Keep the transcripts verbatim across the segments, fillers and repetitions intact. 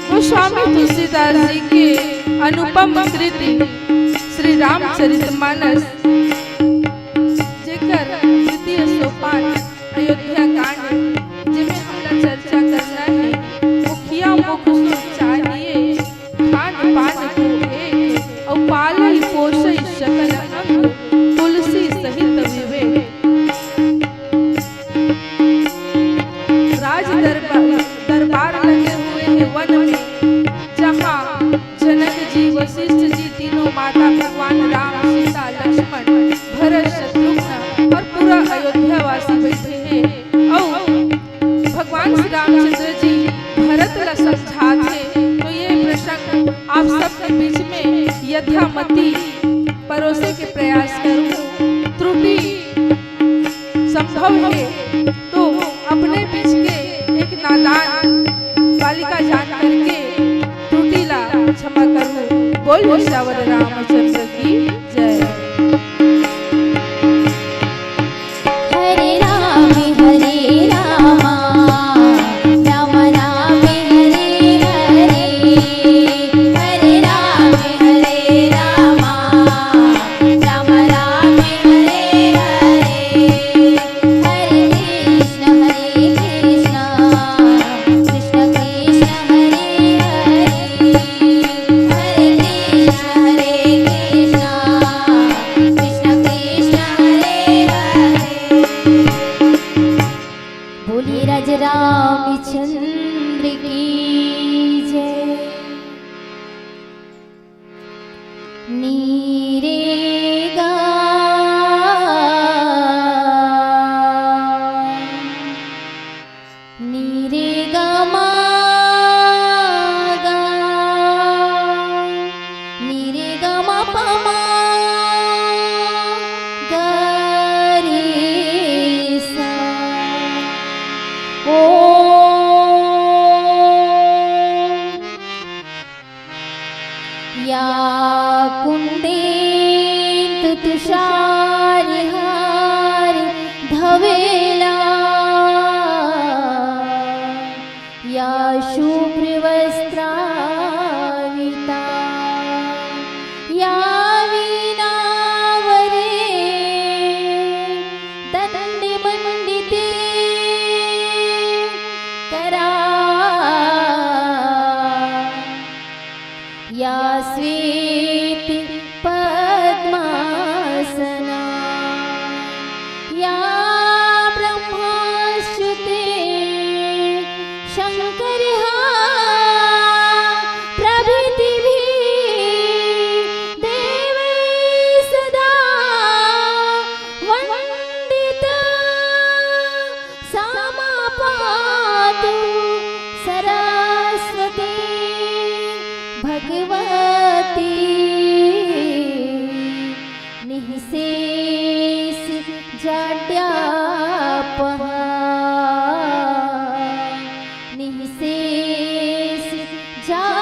गोस्वामी तुलसीदास जी के अनुपम कृति श्री रामचरितमानस, जेकर द्वितीय सोपान अयोध्या कांड, जेमे हमला चर्चा करना हे, मुखिया मुख सुन चाहिए, खान पान को एक, और पालई पोषई सकल अंग, तुलसी सहित विवेक। राज दरबा-, दरबार लगे हुए हैं वन में, जहाँ जनक जी, वशिष्ठ जी, तीनों माता, भगवान राम, सीता, लक्ष्मण, भरत, शत्रुघ्न और पूरा अयोध्यावासी बैठे हैं। और भगवान श्री रामचंद्र जी भरत ला समझात हे, तो ये प्रसंग आप सबके बीच में यथामति परोसे के प्रयास करूँ। त्रुटि संभव हे तो अपने बीच के एक नादान बालिका जान करके त्रुटि ला क्षमा करूँ। बोल सियावर रामचंद्र की जय। हरे राम हरे रामा, राम राम हरे हरे, हरे राम हरे रामा, राम राम हरे हरे, हरे कृष्ण हरे कृष्ण, कृष्ण कृष्ण हरे हरे, हरे कृष्ण हरे कृष्ण, कृष्ण कृष्ण हरे हरे। बोलिए राजा रामचंद्र की जय। नीरे गा, नीरे गा मा गा, नीरे गा मा पा मा गा रे सा। ओ या कुन्देन्दु तुषारहार धवेला, या शुभ्रवस्त्रावृता, या वीणावरे दण्डमण्डिते करा, या श्वेत पद्मासना, या ब्रह्माच्युते शंकरहा प्रभृतिभिः देवैः सदा वन्दिता। सा मां पातु सरस्वती भगवती निःशेष जाड्यापहा, निःशेष जाड्यापहा।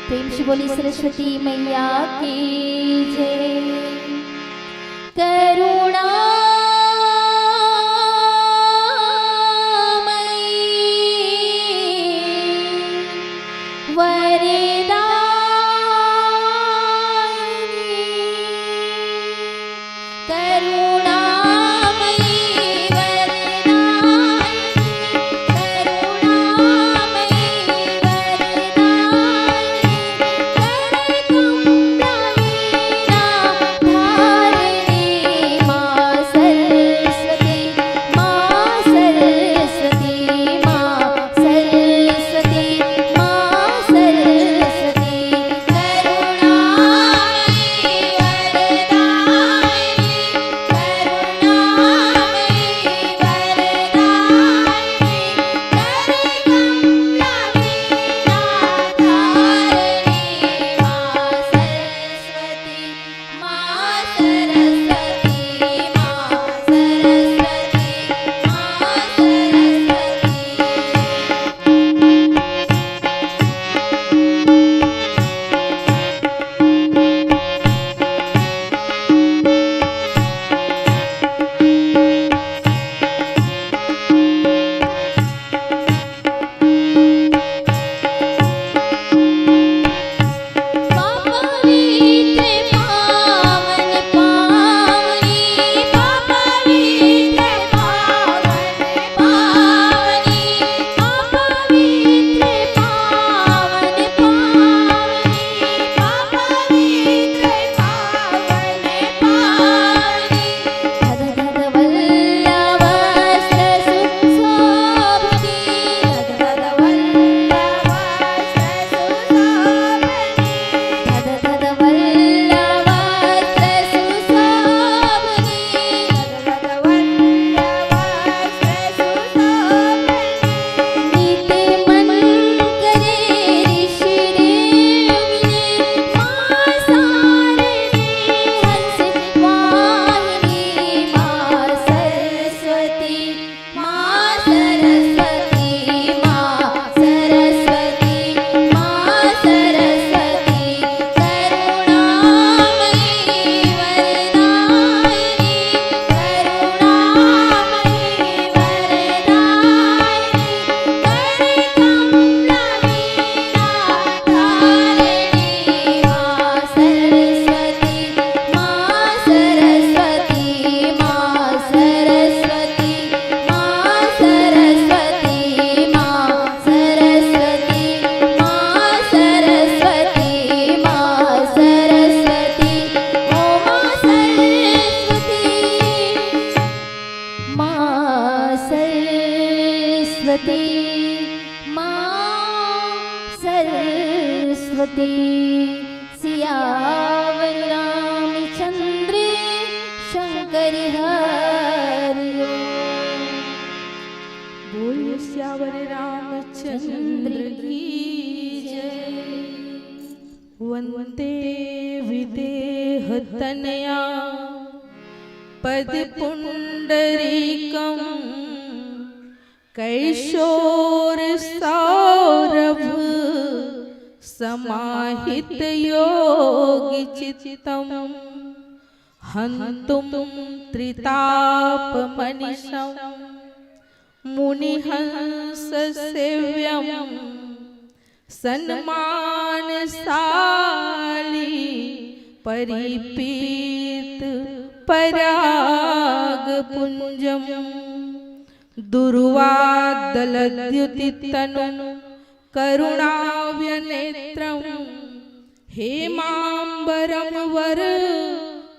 प्रेम से बोली सरस्वती मैया की जय। करुणामयी वरदायिनी, करुणामयी वरदायिनी, करुणामयी वरदायिनी, कर कमला वीणा धारिणी माँ माँ सरस्वती, माँ सरस्वती, सियावर रामचंद्र शंकर हरि बोल। सियावर रामचंद्र की जय। वंदे विदेह तनया पद पुंडरीकम, कैशोर सौरभ समाहित योग चित्तम, हंतुम त्रिताप मनिशम मुनिहंस सेव्यम, सन्मानशाली परिपीत पराग पुंजम, दुर्वादलद्युतितनु करुणाव्यनेत्रम, हेमांबरम वर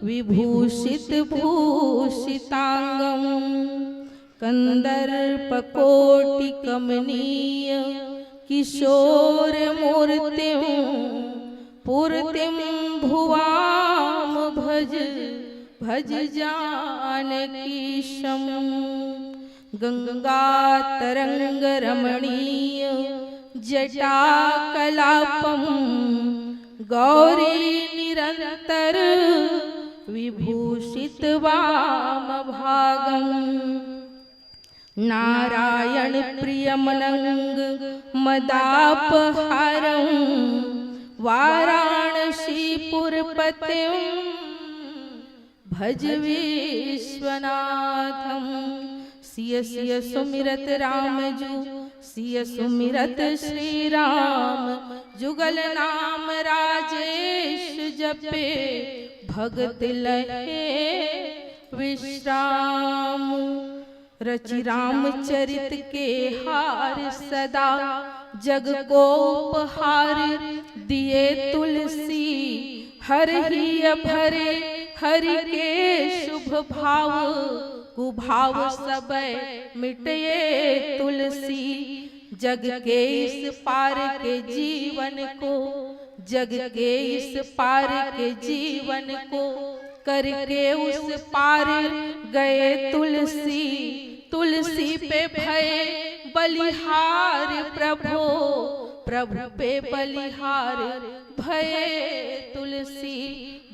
विभूषित भूषितांगम, कंदर्प कोटि कमनीय किशोर मूर्तिम, पूर्तिम भुवाम भज भज जानकीशम। गंगा तरंग रमणीय जटा कलापम, गौरी निरंतर विभूषित वाम भागम, नारायण प्रियमनंग मदापहारम, वाराणसीपुरपतिम भज विश्वनाथम। सिय सिय सुमिरत राम जू, सिय सुमिरत श्री राम, जुगल नाम राजेश जपे, भगत लहे विश्राम। रचि रामचरित के हार सदा, जग को उपहार दिए तुलसी। हर हिय भरे हरि के शुभ भाव, कुभाव सबय मिटये तुलसी। जग के इस पार के जीवन को, जग के इस पार के जीवन को, करके उस पार गए तुलसी। तुलसी पे भय बलिहार प्रभो, प्रभु पे बलिहार भय तुलसी।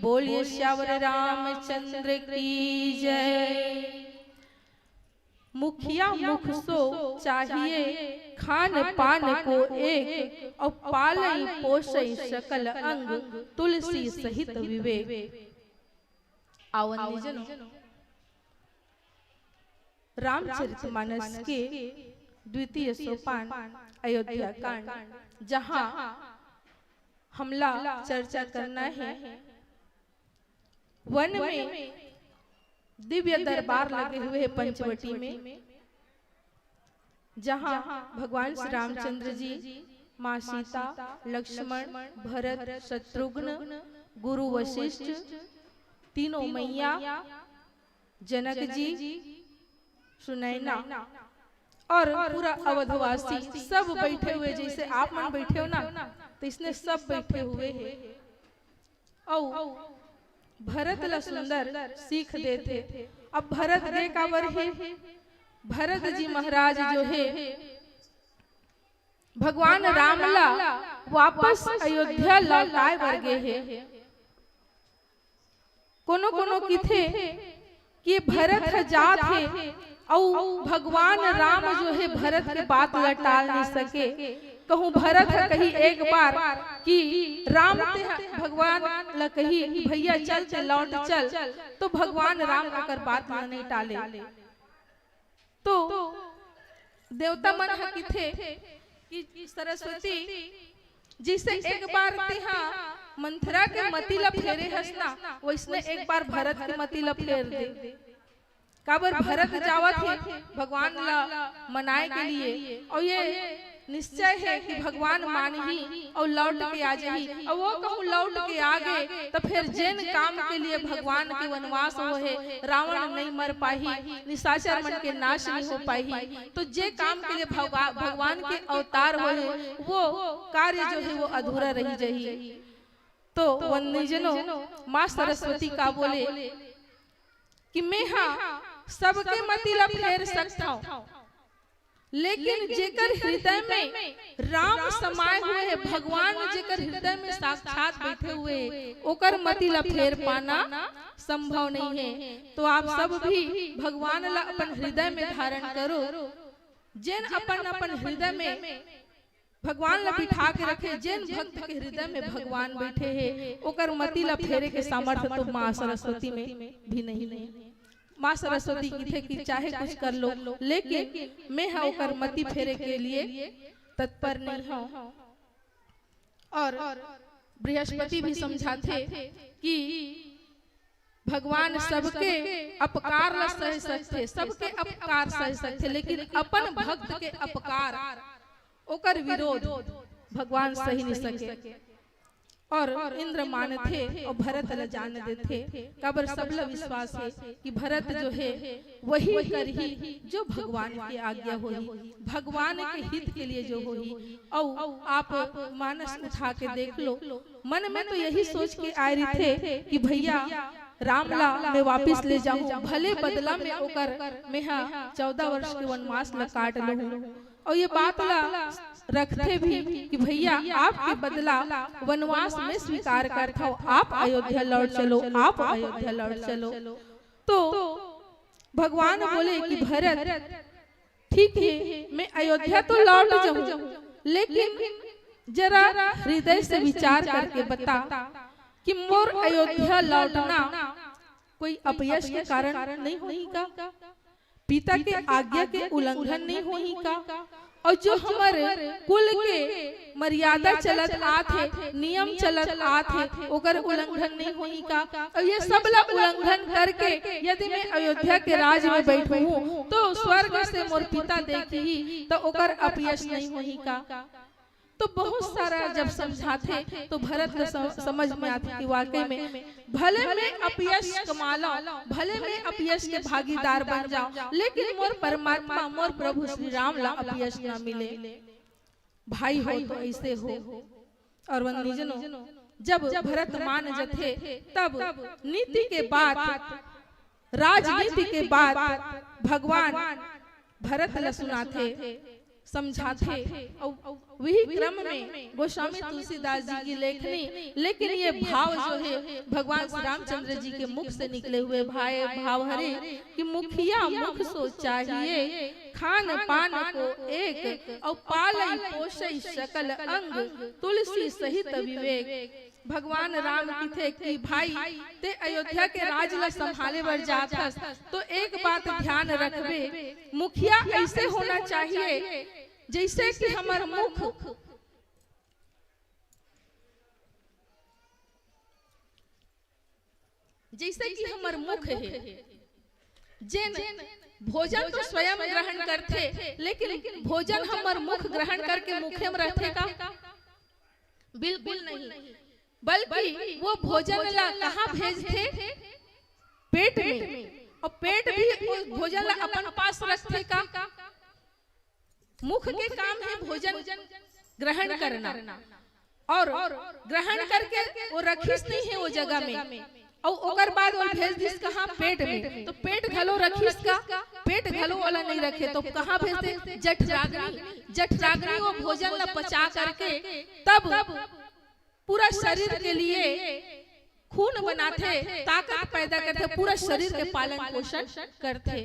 बोलिए सियावर रामचंद्र की जय। मुखिया मुख सो चाहिए खान पान को एक, और पालई पोषई सकल अंग तुलसी सहित विवेक। आवन निजनो, रामचरितमानस के द्वितीय सोपान अयोध्या कांड, जहां हमला चर्चा करना है। वन में दिव्य दरबार लगे हुए हैं पंचवटी में, जहां भगवान श्री रामचंद्र जी, माँ सीता, लक्ष्मण, भरत, शत्रुघ्न, गुरु वशिष्ठ, तीनों मैया, जनक जी, सुनैना और पूरा अवधवासी सब बैठे हुए, जैसे आप मन बैठे हो ना, तो इसने सब बैठे हुए हैं। अउ भरत ला सुंदर सीख देथे। अब भरत गे काबर हे? भरत जी महाराज जो हे, भगवान राम ला वापस अयोध्या लौटाए बर गे हे। कोनो कोनो किथे कि भरत ह जात हे अउ भगवान राम जो हे भरत के बात ल टाल नइ सके। कहूँ भरत ह कही एक बार कि राम ते ह भगवान ल कही कि भैया चल, ते लौट चल, तो भगवान राम ओकर बात ल नइ टाले। तो देवता मन ह किथे कि सरस्वती, जैसे एक बार तेहा मंथरा के मति ल फेरे हस ना, वैसने एक बार भरत के मति ल फेर दे। काबर भरत जावत हे भगवान ल मनाए के लिए, और ये निश्चय हे कि भगवान मानही अउ लौट के आ जाही। अउ वो कहूँ लौट के आ गे, त फेर जेन काम के लिए भगवान के वनवास होहे, रावण नइ मर पाही, निशाचर मन के नाश नइ हो पाही। तो जे काम के लिए भगवा-, भगवान के अवतार होहे, वो कार्य जो हे वो अधूरा रहि जाही। तो वंदनीजनों, माँ सरस्वती का बोले कि मैं हा सबके मति ला फेर सकथव, लेकिन जेकर हृदय में राम समाए हुए हे, भगवान जेकर हृदय में साक्षात बैठे हुए हे, ओकर मति ला फेर पाना संभव नहीं है। तो आप सब भी भगवान ला अपन हृदय में धारण करो। जेन अपन अपन हृदय में भगवान ला बिठा के रखे, जेन भक्त के हृदय में भगवान बैठे हे, ओकर मति ला फेरे के सामर्थ्य तो माँ सरस्वती में भी नहीं है। माँ सरस्वती कथे कि चाहे कुछ कर लो, लेकिन मैं हा ओकर मति फेरे के लिए तत्पर नहीं हूँ। और बृहस्पति भी समझाथे कि भगवान सबके अपकार ला सह सकथे, सबके अपकार सह सकथे, लेकिन अपन भक्त के अपकार, ओकर विरोध भगवान सही नहीं सके। और इंद्र मानथे और भरत ला जान देथे, काबर सबला विश्वास हे कि भरत जो हे वही करही जो भगवान के आज्ञा होही, भगवान के हित के लिए जो होही। अउ आप मानस उठा के देख लो, मन में तो यही सोच के आए रहिथे कि भैया राम ला मैं वापिस ले जाहूँ, भले बदला में ओकर मैं हा चौदह वर्ष के वनवास ला काट लूँ। अउ ये बात ला रखथे भी कि भैया आपके बदला वनवास में स्वीकार करथव, आप अयोध्या लौट चलो, आप अयोध्या लौट चलो। तो भगवान बोले कि भरत, ठीक है, मैं अयोध्या तो लौट जाऊं, लेकिन जरा हृदय से विचार करके बता कि मोर अयोध्या लौटना कोई अपयश के कारण नहीं होही का? पिता के आज्ञा के उल्लंघन नहीं होही का? और जो हमर कुल के मर्यादा चलत आत हे, नियम चलत आत हे, ओकर उल्लंघन नहीं होही का? और ये सब ला उल्लंघन करके यदि मैं अयोध्या के राज में बैठहूँ, तो स्वर्ग से मोर पिता देखही, तो ओकर अपयश नहीं होही का? तो बहुत सारा जब समझाथे, तो भरत ला सम-, समझ में आथे कि वाकई में भले मैं अपयश कमा लौं, भले मैं अपयश के भागीदार बन जाऊं, लेकिन मोर परमात्मा, मोर प्रभु श्री राम ला अपयश ना मिले। भाई हो तो ऐसे हो। और वंदनीजनों, जब भरत मान जथे, तब नीति के बात, राजनीति के बात भगवान भरत ला सुनाथे, समझाथे। अउ वही क्रम में गोस्वामी तुलसीदास जी की लेखनी, लेकिन ये भाव जो है भगवान श्री रामचंद्र जी के मुख से निकले हुए भाव, भाव हरे कि मुखिया मुख सो चाहिए, खान पान को एक, और पालई पोषई सकल अंग, तुलसी सहित विवेक। भगवान राम कथे कि भाई, ते अयोध्या के राज ला संभाले बर जात हस, तो एक बात ध्यान रखबे, मुखिया ऐसे होना चाहिए जैसे कि हमर मुख, जैसे कि हमर मुख है, जेन भोजन तो स्वयं ग्रहण करथे, लेकिन भोजन हमर मुख ग्रहण करके मुखे में रहथे का? बिल्कुल नहीं, बल्कि वो भोजन ला कहाँ भेजथे? पेट में। और पेट भी वो भोजन ला अपन पास रखथे का? मुख के काम है भोजन ग्रहण करना, और ग्रहण करके वो रखिस नहीं है वो जगह में, और ओकर बाद वो भेज दिस कहाँ? पेट में। तो पेट घलो रखिस का? पेट घलो वाला नहीं रखे, तो कहाँ भेजथे? जठराग्नि। जठराग्नि वो भोजन ला पचा करके तब पूरा शरीर के लिए खून बनाथे, ताकत पैदा करथे, पूरा शरीर के पालन पोषण करथे।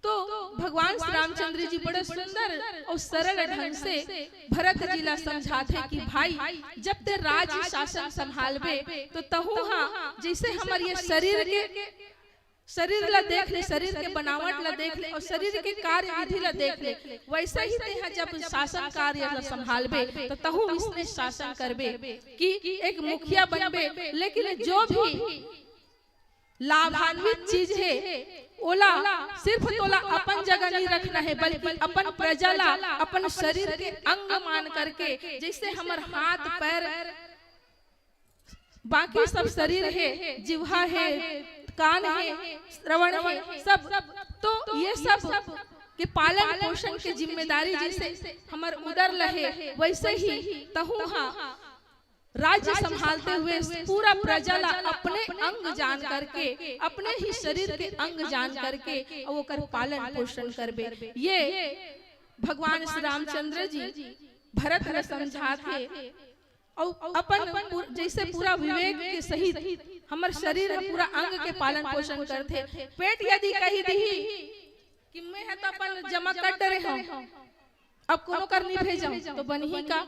तो भगवान श्री रामचंद्र जी बड़े सुंदर और सरल ढंग से भरत जी ला समझाथे कि भाई, जब ते राज शासन संभालबे, तो तहू हा जैसे हमर ये शरीर के, शरीर ला देख ले, शरीर के बनावट ला देख ले और शरीर के कार्य विधि ला देख ले, वैसे ही तेहा जब शासन कार्य ला संभालबे, तो तहू इसने शासन करबे कि एक मुखिया बनबे, लेकिन जो भी लाभान्वित चीज हे, ओला सिर्फ तोला अपन जगह नहीं रखना है, बल्कि अपन प्रजा ला अपन शरीर के अंग मान करके, जैसे हमर हाथ पैर, बाकी सब शरीर है, जिह्वा है, कान है, श्रवण है, सब, तो ये सब के पालन पोषण के जिम्मेदारी जैसे हमर उदर लहे, वैसे ही तहूँ हा राज्य संभालते हुए पूरा प्रजा ला अपने अंग जान करके, अपने ही शरीर के अंग जान करके, अउ ओकर पालन पोषण करबे। ये भगवान श्री रामचंद्र जी भरत ला समझात हे। अउ अपन पुर-, जैसे पूरा विवेक के सहित हमर शरीर ह पूरा अंग के पालन पोषण करथे। पेट यदि कहि दिही कि मैं ह तो अपन जमा कर डरे हूँ, अब कोनो कर नहीं भेजम, तो बनही का?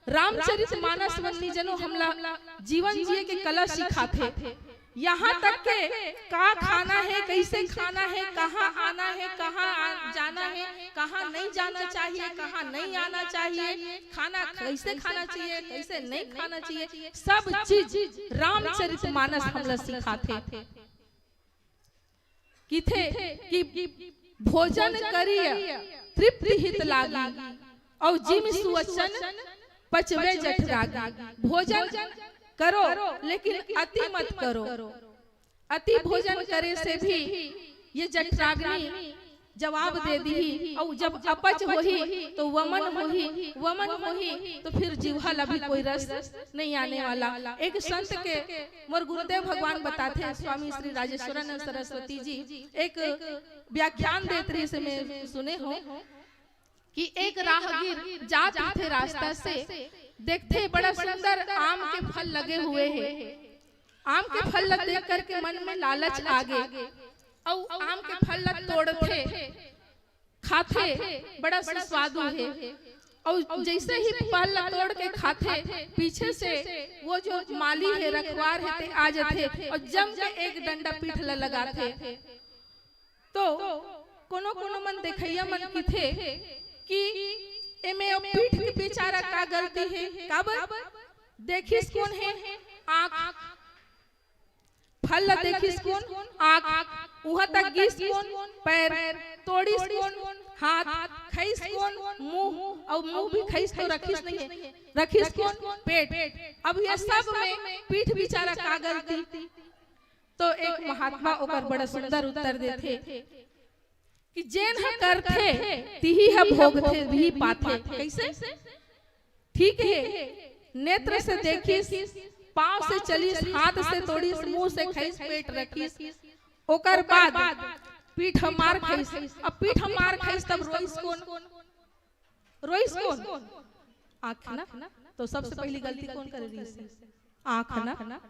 रामचरित मानस वन्नी जनो हमला जीवन जिए के कला सिखाथे। यहाँ तक के का खाना है, कैसे खाना है, कहाँ आना है, कहाँ आ-, जाना है, कहाँ नहीं जाना चाहिए, कहाँ नहीं आना चाहिए, खाना कैसे खाना चाहिए, कैसे नहीं खाना चाहिए, सब चीज रामचरित मानस हमला सिखाथे। किथे कि भोजन करिय तृप्ति हित लागी, अउ जिम सुवचन पचवे जठरागी। भोजन करो, लेकिन अति मत करो। अति भोजन करे से भी ये जठराग्नि जवाब दे दिही, अउ जब अपच होही तो वमन होही, वमन होही तो फिर जीवा ला भी कोई रस नहीं आने वाला। एक संत के मोर गुरुदेव भगवान बताथे, स्वामी श्री राजेश्वरानंद सरस्वती जी एक व्याख्यान देत रहिस, मैं सुने हूँ कि एक राहगीर जात रहिथे रास्ता से, देखथे बड़ा सुंदर आम के फल लगे हुए हे। आम के फल ला देख करके मन में लालच आ गे, अउ आम के फल ला तोड़थे, खाथे, बड़ा सुस्वादु हे। अउ जैसे ही फल ला तोड़ के खाथे, पीछे से वो जो माली हे, रखवार हे, ते आ जाथे अउ जम के एक डंडा पीठ ला लगाथे। तो कोनो कोनो मन देखइया मन किथे कि एमे ओ पीठ के बेचारा का गलती हे, काबर? देखिस कोन हे? आँख। फल ला देखिस कोन? आँख। उहाँ तक गिस कोन? पैर। तोड़िस कोन? हाथ। खइस कोन? मुँह। अउ मुँह भी खइस तो रखिस नहीं हे, रखिस कोन? पेट। अब ये सब में पीठ बेचारा का गलती? तो एक महात्मा ओकर बड़ा सुंदर उत्तर देथे कि जेन ह करथे, तिही ह भोगथे, तिही पाथे। कैसे? ठीक हे, नेत्र से देखिस, पाँव से चलिस, हाथ से तोड़िस, मुँह से खइस, पेट रखिस, ओकर बाद पीठ मार खइस। अब पीठ मार खइस तब रोइस कोन? रोइस कोन? आँख ना। तो सबसे पहली गलती कोन करे रहिस? आँख ना।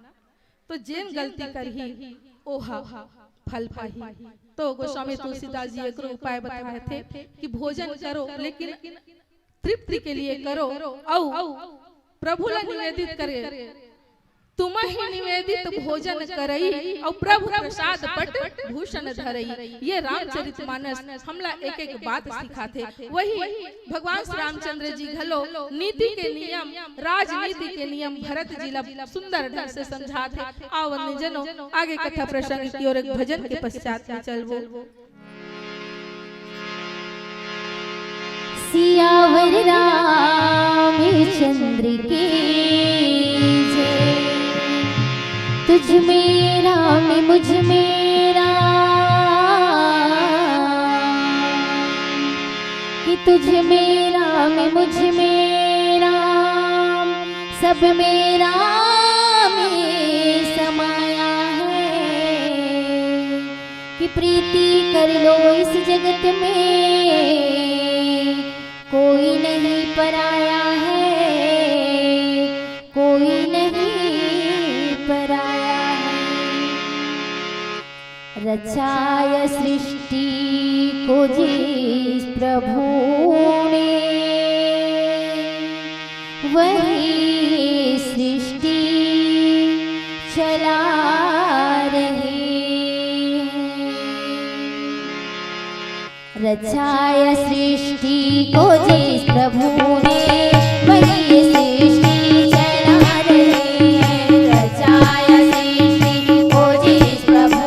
तो जेन गलती करही, ओहा फल पाही। तो गोस्वामी तुलसीदास जी एकरो उपाय बताथे कि भोजन करो, लेकिन तृप्ति के लिए करो, अउ प्रभु ला निवेदित करे। तुमहि निवेदित भोजन करई, अउ प्रभु प्रसाद पट भूषण धरई। ये रामचरित मानस हमला एक एक बात सिखाथे। वही भगवान श्री रामचंद्र जी घलो नीति के नियम, राजनीति के नियम भरत जी ला सुंदर ढंग से समझाथे। आवत ने जनो, आगे कथा प्रसंग की ओर एक भजन के पश्चात में चलबो। सियावर रामचंद्र की जय। तुझ में राम, मुझ में राम, कि तुझ में राम, मुझ में राम, सब में राम समाया है। कि प्रीति कर लो इस जगत में, कोई नहीं पराया है, कोई नहीं पराया है। रचाय सृष्टि को जिस प्रभु ने, वही सृष्टि चला रहे हैं। रचाय सृष्टि को जिस प्रभु ने, वही सृष्टि चला रहे हैं। रचाय सृष्टि को जिस प्रभु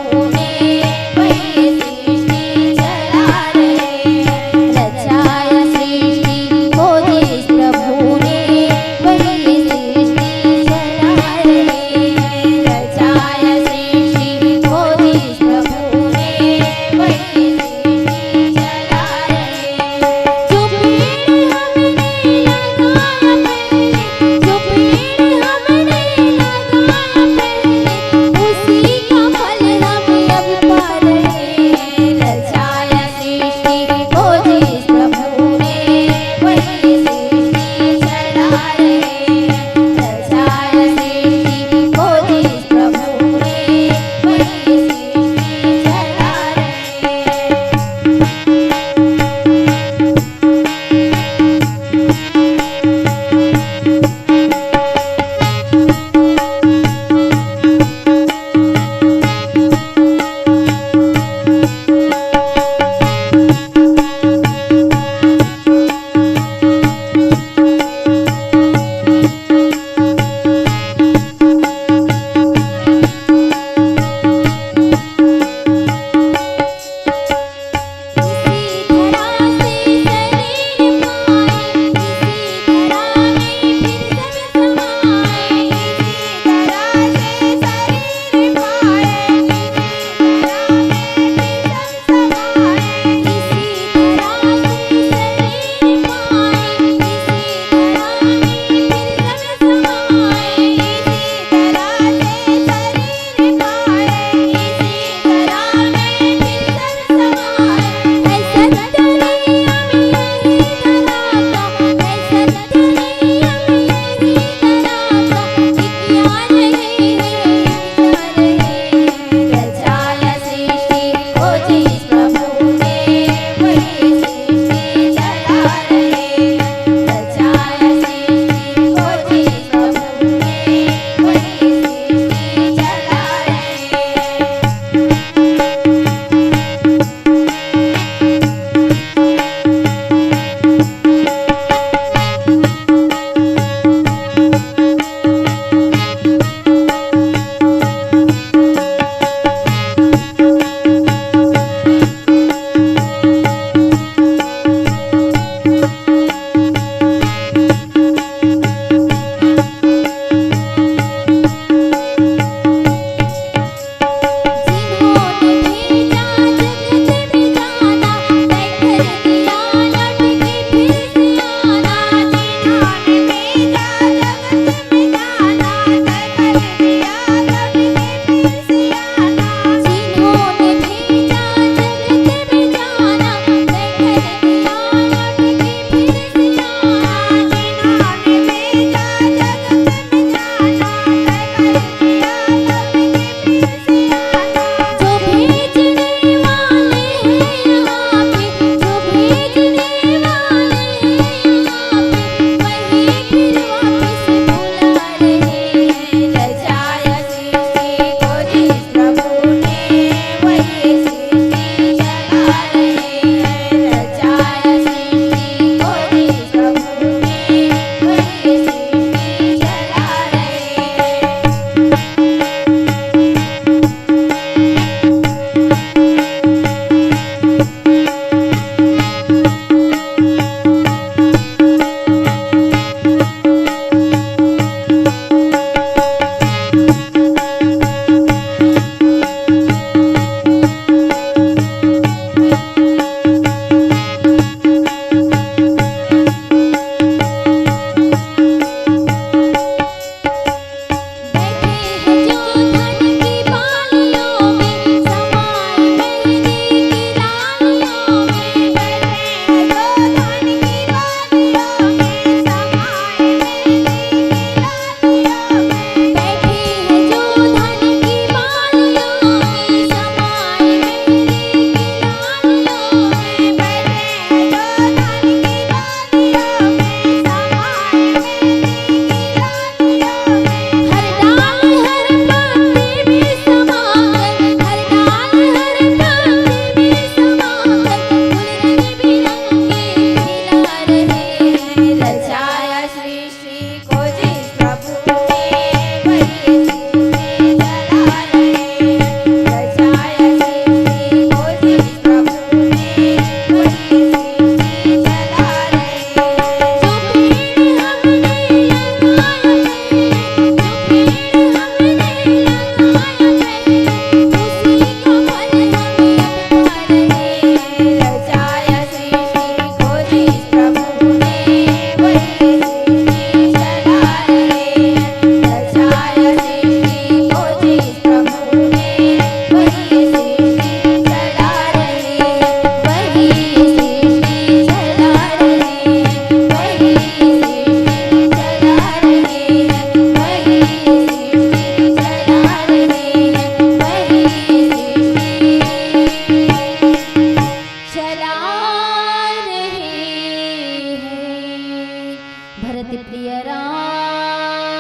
प्रिय रामचंद्र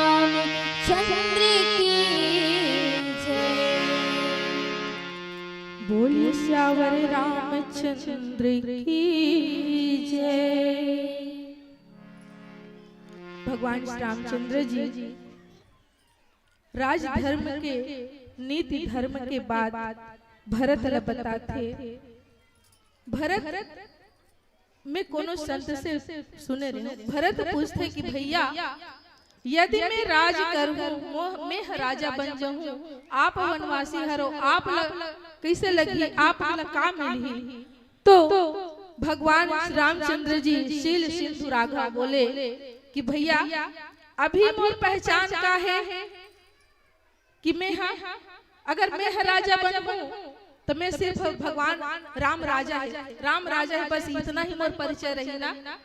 की जय। बोलिए सियावर रामचंद्र की जय। भगवान श्री रामचंद्र जी राजधर्म के, नीति धर्म के बात भरत ल बताथे। भरत, मैं कोनो संत से सुने रहे हूँ, भरत पूछथे कि भैया, यदि मैं राज करहूँ, मोह, मैं ह राजा बन जाहूँ, आप वनवासी हरो, आप ल कइसे लगही, आप ल का मिलही? तो भगवान रामचंद्र जी शील सिंधु राघव बोले कि भैया, अभी मोर पहचान का हे कि मैं ह, अगर मैं ह राजा बनहूँ, तो मैं सिर्फ भगवान राम राजा हे, राम राजा हे, बस इतना ही मोर परिचय रही ना।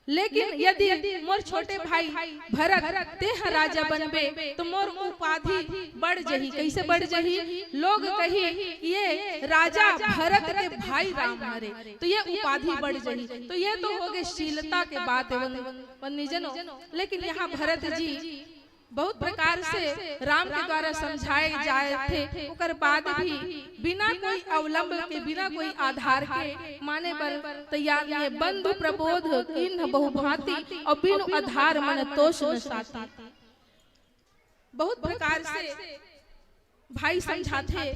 लेकिन यदि मोर छोटे भाई भरत, ते ह राजा बनबे, तो मोर उपाधि बढ़ जही। कइसे बढ़ जही? लोग कही, "ये राजा भरत के भाई राम हरे", तो ये उपाधि बढ़ जही। तो ये तो होगे शीलता के बात हे, वन-, वन्नीजनों। लेकिन यहाँ भरत जी बहुत प्रकार से राम के द्वारा समझाए जाथे, ओकर बाद भी बिना कोई अवलंब के, बिना कोई आधार के माने बर तैयार नइ हे। बंधु प्रबोध कीन्ह बहुभांति, अउ बिनु आधार मन तोष न साथी। बहुत प्रकार से भाई समझाथे,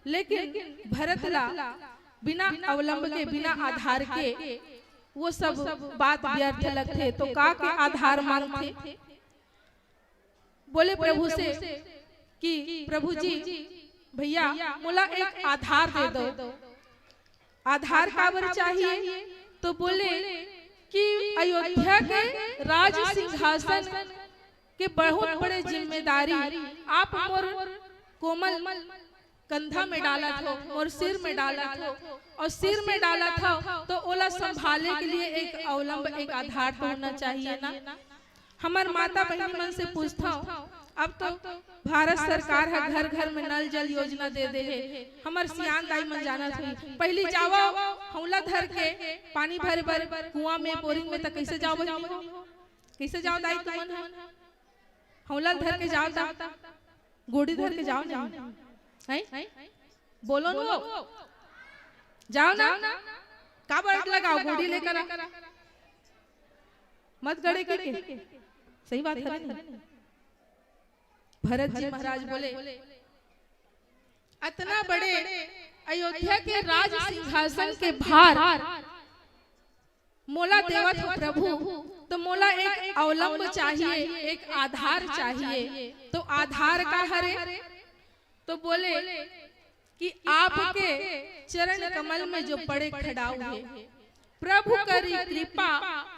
लेकिन भरत ला बिना अवलंब के, बिना आधार के वो सब बात व्यर्थ लगथे। तो का के आधार मांगथे? बोले प्रभु से कि प्रभु जी, भैया, मोला एक आधार दे दो। आधार काबर चाहिए? तो बोले कि अयोध्या के राज सिंहासन के बहुत बड़े जिम्मेदारी आप मोर कोमल कंधा में डालत हो, मोर सिर में डालत हो, अउ सिर में डालत हो, तो ओला संभाले के लिए एक अवलंब, एक आधार तो होना चाहिए ना। हमर माता बहिनी मन से पूछथंव, अब तो भारत सरकार ह घर घर में नल जल योजना दे दे हे। हमर सियान दाई मन जानत होही, पहिली जावव हौला धर के पानी भरे बर कुआं में, बोरिंग में, त कइसे जावव बहिनी हो? कइसे जावव दाई तुमन ह? हौला धर के जावव त, गोड़ी धर के जावव नहीं? हैं? बोलो नु, जावव ना। काबर लगावव, गोड़ी लेकर आ। मत गड़े के, के। सही बात हे ना? भरत जी महाराज बोले, अतना बड़े अयोध्या के राज सिंहासन के भार मोला देवत हो प्रभु, तो मोला एक अवलंब चाहिए, एक आधार चाहिए। तो आधार का हरे? तो बोले कि आपके चरण कमल में जो पड़े खड़ाऊ हे, प्रभु करी कृपा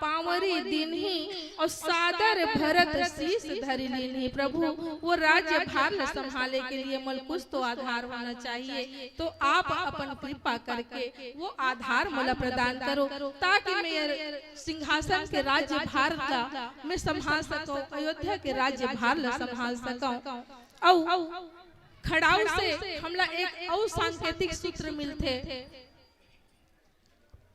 पांवरी दीन्ही, अउ सादर भरत शीश धरि लीन्ही। प्रभु, वो राज्य भार ल संभाले के लिए मोला कुछ तो आधार होना चाहिए। तो आप अपन कृपा करके वो आधार मोला प्रदान करो, ताकि मैं सिंहासन के राज्य भार ला मैं संभाल सकौं, अयोध्या के राज्य भार ला संभाल सकौं। अउ खड़ाऊ से हमला एक अउ सांकेतिक सूत्र मिलथे।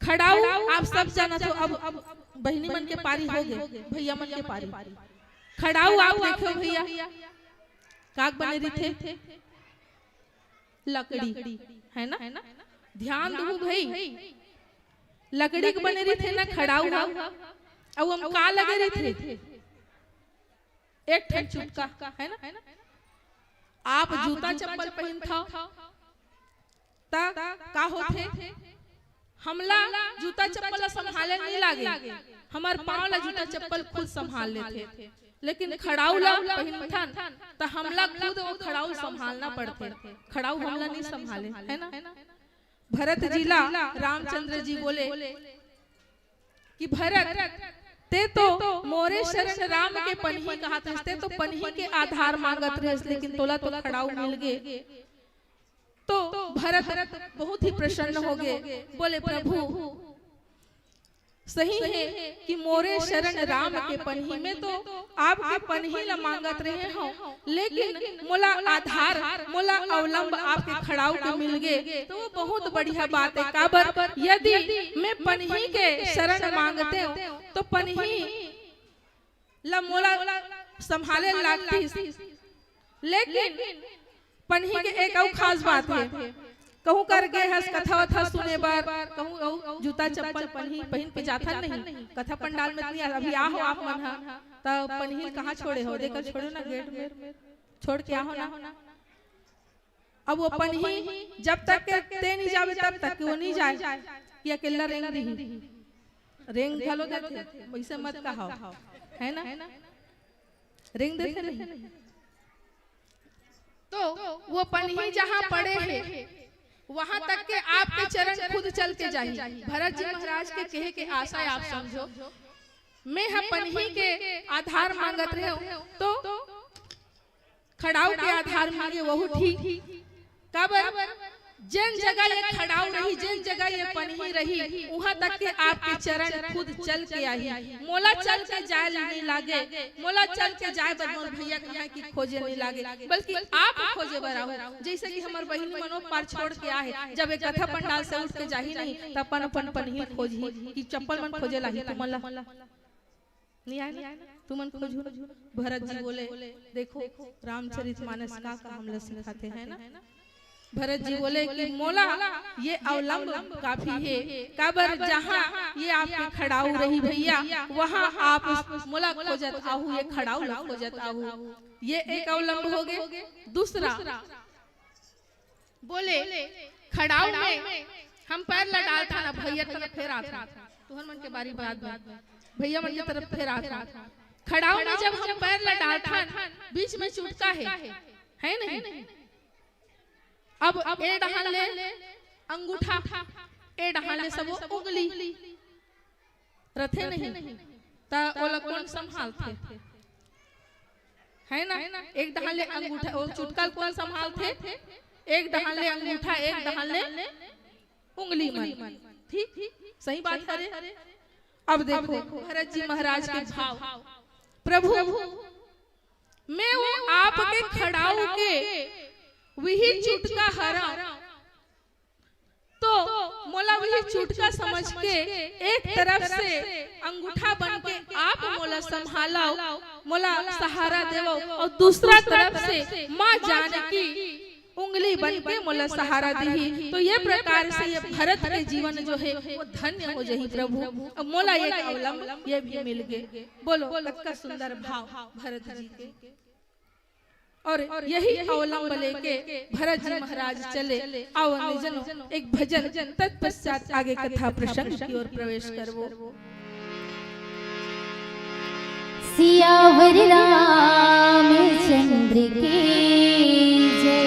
खड़ाऊ आप सब जानत हो, अब, अब बहिनी मन के पारी होगे, भैया मन के पारी। खड़ाऊ आप देखो भैया, काक बने रहिथे? लकड़ी, हे ना? ध्यान दहू भई, लकड़ी के बने रहिथे ना खड़ाऊ ह, अउ ओमा का लगे रहिथे? एक ठन चुटका, हे ना? आप जूता चप्पल पहिनथव, त का होथे? हमला जूता चप्पल ला संभाले नइ लागे, हमर पांव ला जूता चप्पल खुद संभाल लेथे। लेकिन खड़ाऊ ला पहिनथन, त हमला खुद वो खड़ाऊ संभालना पड़थे, खड़ाऊ हमला नइ संभाले, हे ना? भरत जी ला रामचंद्र जी बोले कि भरत, ते तो मोरे शरण राम के पनही कहत हस, ते तो पनही के आधार मांगत रहेस, लेकिन तोला तो खड़ाऊ मिल गे। तो भरत बहुत ही प्रसन्न होगे, बोले, प्रभु, सही हे कि मोरे शरण राम के पनही, मैं तो आपके पनही ला मांगत रहे हंव, लेकिन मोला आधार, मोला अवलंब आपके खड़ाऊ के मिल गे, तो वो बहुत बढ़िया बात हे। काबर, यदि मैं पनही के शरण मांगतेंव, तो पनही ला मोला संभाले लागतिस। लेकिन पनही के एक अउ खास बात हे, कहूँ कर गे हस कथा वथा सुने बर, कहूँ अउ जूता चप्पल पनही पहिन के जाथन नहीं, कथा पंडाल में नहीं। अभी आ हो आप मन ह, त पनही ल कहाँ छोड़े हो? देकर छोड़े ना, गेट में छोड़ के आ हो ना। अब वो पनही जब तक के ते नहीं जावे, तब तक के वो नहीं जाए कि अकेला रेंग रही। रेंग घलो देथे, वैसे मत कहाओ, है ना? रेंग देथे नहीं। तो वो पनही जहाँ पड़े हे, वहां तक के आपके चरण खुद चल के जाही। भरत जी महाराज के कहे के आशय आप समझो, मैं ह पनही के आधार मांगत रहे हूँ, तो खड़ाऊ के आधार मांगे, वहू ठीक। काबर? जेन जगह ये खड़ाऊ रही, जेन जगह ये पनही रही, उहाँ तक के आपके चरण खुद चल के आही। मोला चल के जाए ल नहीं लागे, मोला चल के जाए बर मोर भैया कहाँ की खोजे नहीं लागे, बल्कि आप खोजे बर आहू। जैसे कि हमर बहिनी मनो पार छोड़ के आहे, जब एक कथा पंडाल से उठ के जाही नहीं, त अपन अपन पनही खोजही कि चप्पल मन खोजे लाही तुमन ला। नहीं आए ना? तुमन खोजहू। भरत जी बोले, देखो, रामचरित मानस का का हमला सिखाते हैं ना। भरत जी बोले कि मोला ये अवलंब काफी है, काबर जहाँ ये आपके खड़ाऊ रही भैया, वहाँ आप मोला खोजत आहू, ये खड़ाऊ ला खोजत आहू। ये एक अवलंब हो गए। दूसरा, बोले, खड़ाऊ में हम पैर ला डालथन, अब भैया तरफ फेर आथन, तुहर मन के बारी बाद में भैया मन के तरफ फेर आथन। खड़ाऊ में जब हम पैर ला डालथन, बीच में चुटका है, है नहीं? अब ए डहान ले अंगूठा, ए डहान ले सबो उंगली रथे नहीं, त ओला कोन संभालथे? है ना? एक डहान ले अंगूठा, ओ चुटका ल कोन संभालथे? एक डहान ले अंगूठा, एक डहान ले उंगली मन। ठीक, सही बात हरे। अब देखो भरत जी महाराज के भाव, प्रभु, मैं वो आपके खड़ाऊ के विही चुटका हरा, तो मोला वही चुटका समझ के एक तरफ से अंगूठा बन के आप मोला संभालव, मोला सहारा देवव, और दूसरा तरफ से माँ जानकी उंगली बन के मोला सहारा दिही। तो ये प्रकार से ये भरत के जीवन जो है वो धन्य हो जाही प्रभु। अब मोला एक अवलंब ये भी मिल गए। बोलो, कतका सुंदर भाव भरत जी के। और यही अवलंब लेके भरत जी महाराज चले। आओ अन्यजनों, एक भजन, तत्पश्चात आगे कथा प्रसंग की ओर प्रवेश करबो। सियावर रामचंद्र की जय।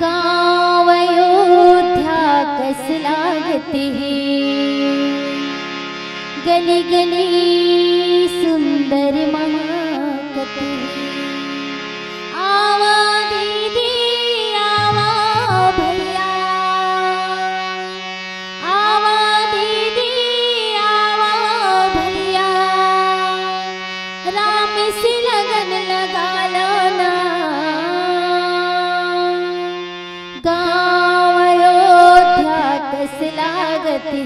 गाँव अयोध्या कस लागत हे, गली गली सुंदर महकत हे। आवा दीदी, आवा भैया, आवा दीदी, आवा भैया, राम से लगन लगा लो ना। गाँव अयोध्या कस लागत हे।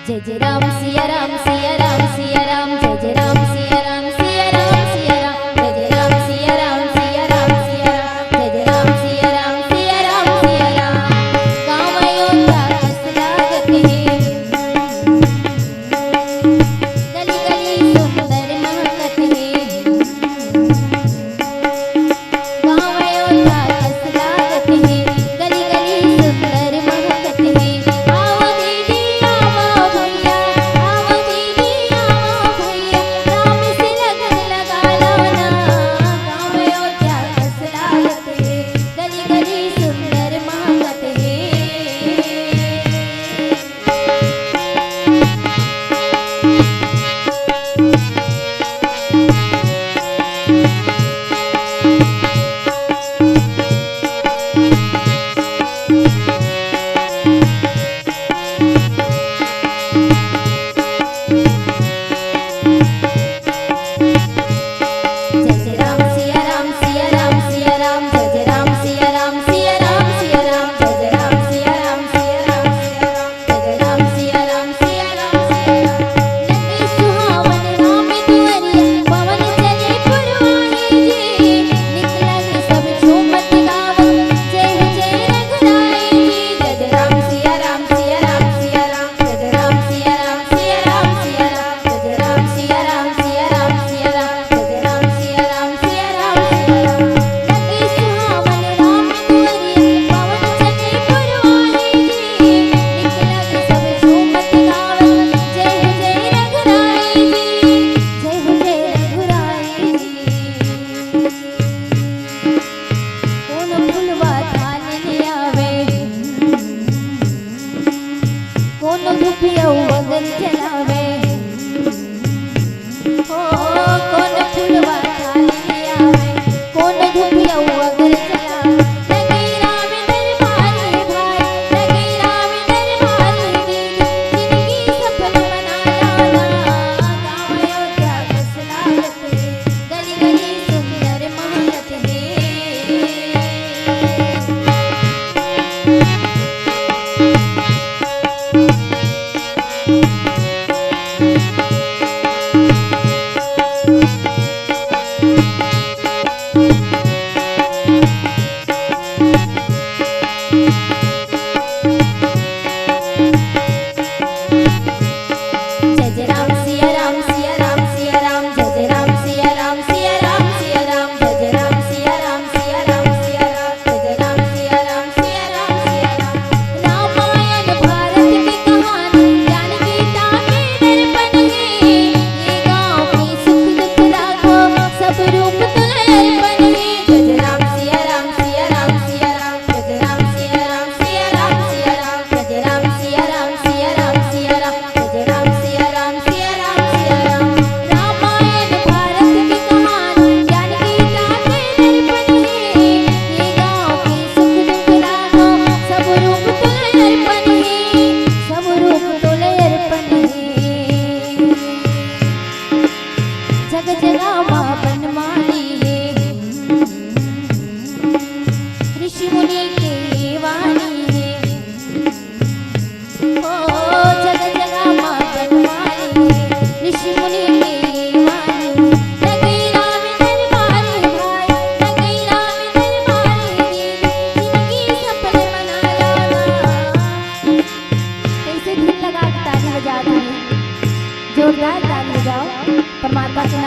जय जय राम सिया राम, सिया राम सिया राम, जय जय राम सिया राम, सिया राम सिया राम, जय जय राम सिया राम, सिया राम सिया राम, जय जय राम सिया राम, सिया राम सिया राम। गाँव अयोध्या कस लागत हे, गली गली सुंदर महकत हे। गाँव अयोध्या कस लागत हे, गली गली सुंदर महकत हे। आवा दीदी, आवा भैया, आवा दीदी, आवा भैया।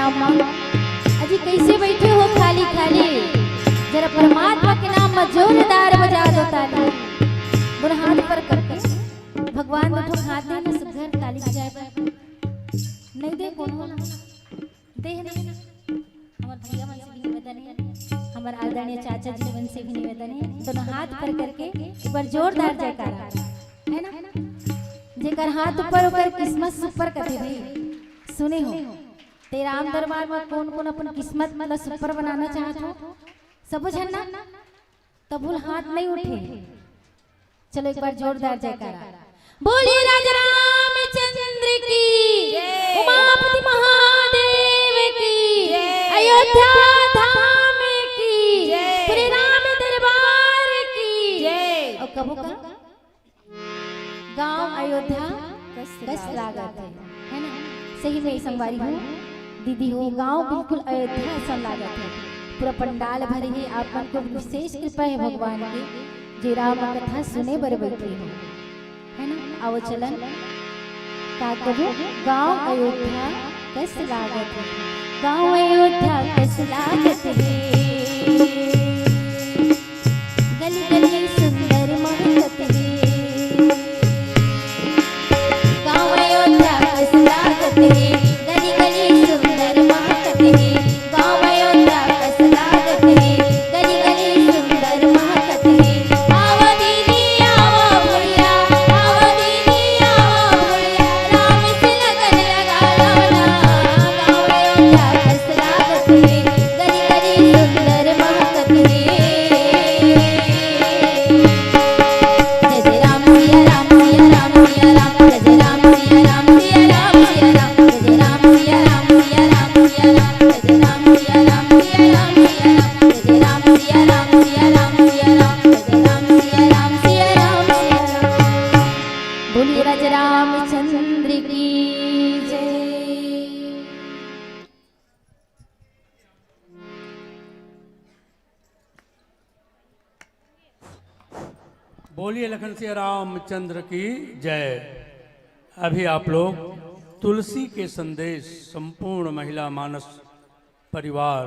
नाम मा। अजी कइसे बइठे हो खाली खाली, जरा परमात्मा के नाम मा जोरदार बजा दो ताली। दोनों हाथ ऊपर करके भगवान दू ठो हाथ दे ना, सुघर ताली बजाए बर। नहीं दे कोनो ना, दे ना। हमर भैया मन से भी निवेदन हे, हमर आदरणीय चाचा जी मन से भी निवेदन हे, दोनों हाथ ऊपर करके एक बार जोरदार जयकारा, है ना? जेकर हाथ ऊपर ओकर किस्मत सुपर कथे भाई। सुने हो, ते राम दरबार मा कोन कोन अपन किस्मत ला सुपर बनाना चाहत हो? सबो झन ना, तभो ले हाथ नहीं उठे। चलो एक बार जोरदार जयकारा। बोलिए राजा रामचंद्र की, जय। उमापति महादेव की, जय। अयोध्या धाम की, जय। पूरे राम दरबार की, जय। अउ कभू का गाँव अयोध्या कस लागत हे, है ना? सही में संगवारी हो, दीदी हो, गाँव बिल्कुल अयोध्या असन लागत हे। पूरा पंडाल भरे हे, आप मन के विशेष कृपा हे भगवान के, जे राम कथा सुने बर बइठे हो, है ना? आओ चलन, का कबो गाँव अयोध्या कस लागत हे, गाँव अयोध्या कस लागत हे। गली गली सुंदर महकत हे। गाँव अयोध्या कस लागत हे। गली गली सुंदर महकत हे। गाँव अयोध्या कस लागत हे। गली गली सुंदर महकत हे। आवा दीदी आवा भैया, आवा दीदी आवा भैया, राम से लगन लगा लो ना। गाँव अयोध्या कस लागत हे। गली गली सुंदर महकत हे। जय जय राम सिया राम सिया राम सिया राम, जय जय राम सिया राम सिया राम सिया राम, जय जय राम सिया राम सिया राम सिया राम, जय जय राम सिया राम सिया राम सिया राम, जय जय राम सिया राम सिया राम सिया राम, जय जय राम सिया राम सिया राम सिया राम। बोलिए राजा रामचंद्र की जय। बोलिए लखन सिया रामचंद्र की जय। अभी आप लोग तुलसी के संदेश संपूर्ण महिला मानस परिवार